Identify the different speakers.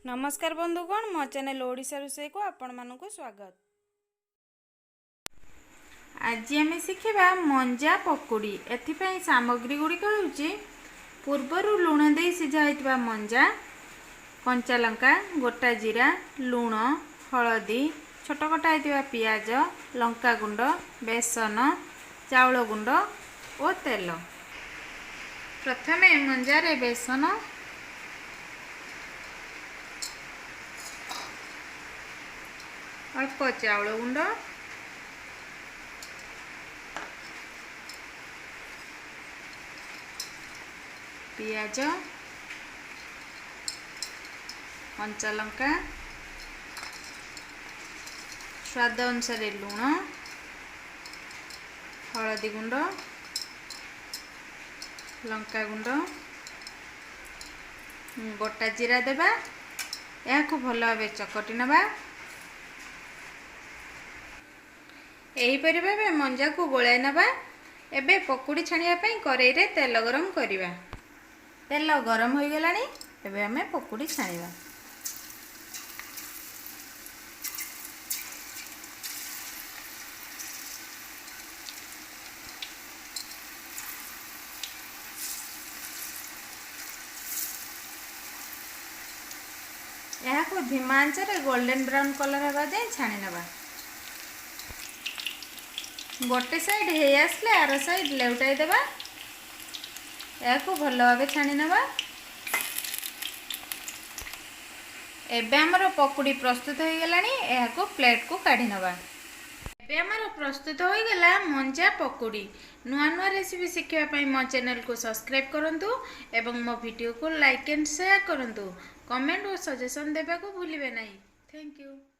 Speaker 1: ନମସ୍କାର ବନ୍ଧୁଗଣ, ମୋ ଚ୍ୟାନେଲ ଓଡ଼ିଶା ରୋଷେଇକୁ ଆପଣମାନଙ୍କୁ ସ୍ୱାଗତ। ଆଜି ଆମେ ଶିଖିବା ମଞ୍ଜା ପକୁଡ଼ି। ଏଥିପାଇଁ ସାମଗ୍ରୀ ଗୁଡ଼ିକ ହେଉଛି ପୂର୍ବରୁ ଲୁଣ ଦେଇ ସିଝା ହୋଇଥିବା ମଞ୍ଜା, କଞ୍ଚା ଲଙ୍କା, ଗୋଟା ଜିରା, ଲୁଣ, ହଳଦୀ, ଛୋଟ କଟା ହୋଇଥିବା ପିଆଜ, ଲଙ୍କା ଗୁଣ୍ଡ, ବେସନ, ଚାଉଳ ଗୁଣ୍ଡ ଓ ତେଲ। ପ୍ରଥମେ ମଞ୍ଜାରେ ବେସନ, ଅଳ୍ପ ଚାଉଳ ଗୁଣ୍ଡ, ପିଆଜ, କଞ୍ଚା ଲଙ୍କା, ସ୍ୱାଦ ଅନୁସାରେ ଲୁଣ, ହଳଦୀ ଗୁଣ୍ଡ, ଲଙ୍କା ଗୁଣ୍ଡ, ଗୋଟା ଜିରା ଦେବା। ଏହାକୁ ଭଲ ଭାବେ ଚକଟି ନେବା। ଏହିପରି ଭାବେ ମଞ୍ଜାକୁ ଗୋଳାଇ ନେବା। ଏବେ ପକୁଡ଼ି ଛାଣିବା ପାଇଁ କରେଇରେ ତେଲ ଗରମ କରିବା। ତେଲ ଗରମ ହୋଇଗଲାଣି, ଏବେ ଆମେ ପକୁଡ଼ି ଛାଣିବା। ଏହାକୁ ଧିମା ଆଞ୍ଚରେ ଗୋଲ୍ଡେନ୍ ବ୍ରାଉନ୍ କଲର୍ ହେବା ଯାଏଁ ଛାଣି ନେବା। ଗୋଟେ ସାଇଡ଼୍ ହେଇ ଆସିଲେ ଆର ସାଇଡ଼୍ ଲେଉଟାଇ ଦେବା। ଏହାକୁ ଭଲ ଭାବେ ଛାଣି ନେବା। ଏବେ ଆମର ପକୁଡ଼ି ପ୍ରସ୍ତୁତ ହୋଇଗଲାଣି, ଏହାକୁ ପ୍ଲେଟ୍କୁ କାଢ଼ି ନେବା। ଏବେ ଆମର ପ୍ରସ୍ତୁତ ହୋଇଗଲା ମଞ୍ଜା ପକୁଡ଼ି। ନୂଆ ନୂଆ ରେସିପି ଶିଖିବା ପାଇଁ ମୋ ଚ୍ୟାନେଲକୁ ସବସ୍କ୍ରାଇବ୍ କରନ୍ତୁ ଏବଂ ମୋ ଭିଡ଼ିଓକୁ ଲାଇକ୍ ଆଣ୍ଡ ସେୟାର କରନ୍ତୁ। କମେଣ୍ଟ ଓ ସଜେସନ୍ ଦେବାକୁ ଭୁଲିବେ ନାହିଁ। Thank you.